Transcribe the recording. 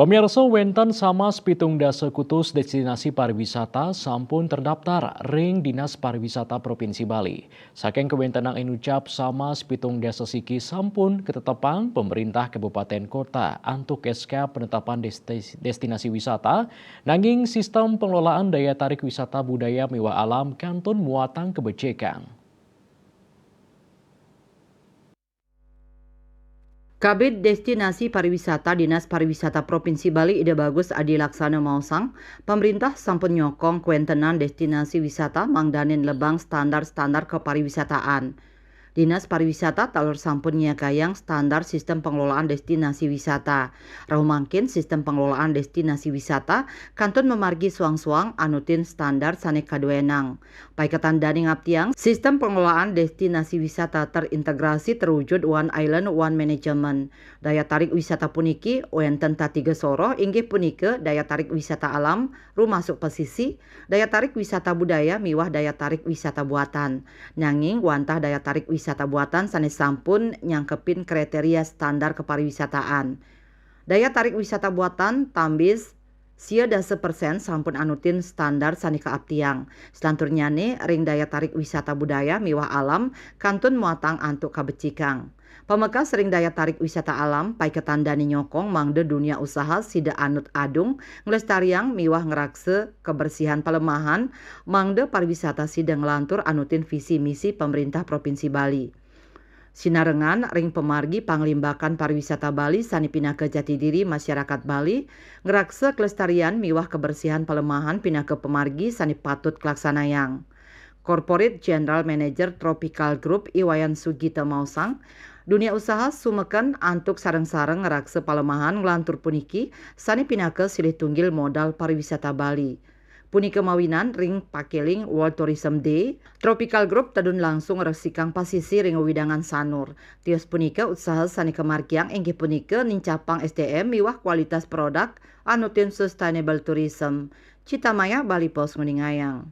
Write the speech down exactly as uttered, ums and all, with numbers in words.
Pemirsa, wénten sama pitung dasa kutus destinasi pariwisata sampun terdaftar ring Dinas Pariwisata Provinsi Bali. Saking kawéntenan inucap sama pitung dasa siki sampun katetepang pemerintah kabupaten kota antuk S K penetapan desti-, destinasi wisata, nanging sistem pengelolaan daya tarik wisata budaya miwah alam kantun muatang kabecikan. Kabid Destinasi Pariwisata Dinas Pariwisata Provinsi Bali Ida Bagus Adi Laksana maosang, pemerintah sampun nyokong kawéntenan destinasi wisata mangdanin lebang standar-standar kepariwisataan. Dinas Pariwisata taler sampun nyiagayang standar sistem pengelolaan destinasi wisata. Rauh mangkin sistem pengelolaan destinasi wisata kantun mamargi suang-suang anutin standar sané kaduénang. Paiketan dané ngaptiang, sistem pengelolaan destinasi wisata terintegrasi terwujud One Island, One Management. Daya tarik wisata puniki wénten tatiga soroh, inggih punika daya tarik wisata alam, rumasuk pasisi, daya tarik wisata budaya, miwah daya tarik wisata buatan. Nanging wantah daya tarik wisata buatan sané sampun nyangkepin kriteria standar kepariwisataan. Daya tarik wisata buatan tambis sia dasa persen sampun anutin standar sané kaaptiang. Selanturnyané ring daya tarik wisata budaya miwah alam kantun muatang antuk kabecikang. Pamekas ring daya tarik wisata alam, paiketan dané nyokong mangda dunia usaha sida anut adung, nglestariang miwah ngraksa kebersihan palemahan, mangda pariwisata sida nglantur anutin visi misi pemerintah Provinsi Bali. Sinarengan ring pamargi panglimbakan pariwisata Bali sané pinaka jati diri masyarakat Bali, ngraksa kelestarian miwah kebersihan palemahan pinaka pamargi sané patut kalaksanayang. Corporate General Manager Tropical Group I Wayan Sugita maosang, dunia usaha sumeken antuk sareng-sareng ngraksa palemahan nglantur puniki sané pinaka silih tunggil modal pariwisata Bali. Punika mawinan ring pakéling World Tourism Day, Tropical Group tedun langsung ngresikang pasisi ring wewidangan Sanur. Tios punika usaha sané kamargiang inggih punika nincapang S D M miwah kualitas produk anutin sustainable tourism. Cita Maya, Bali Post nguningayang.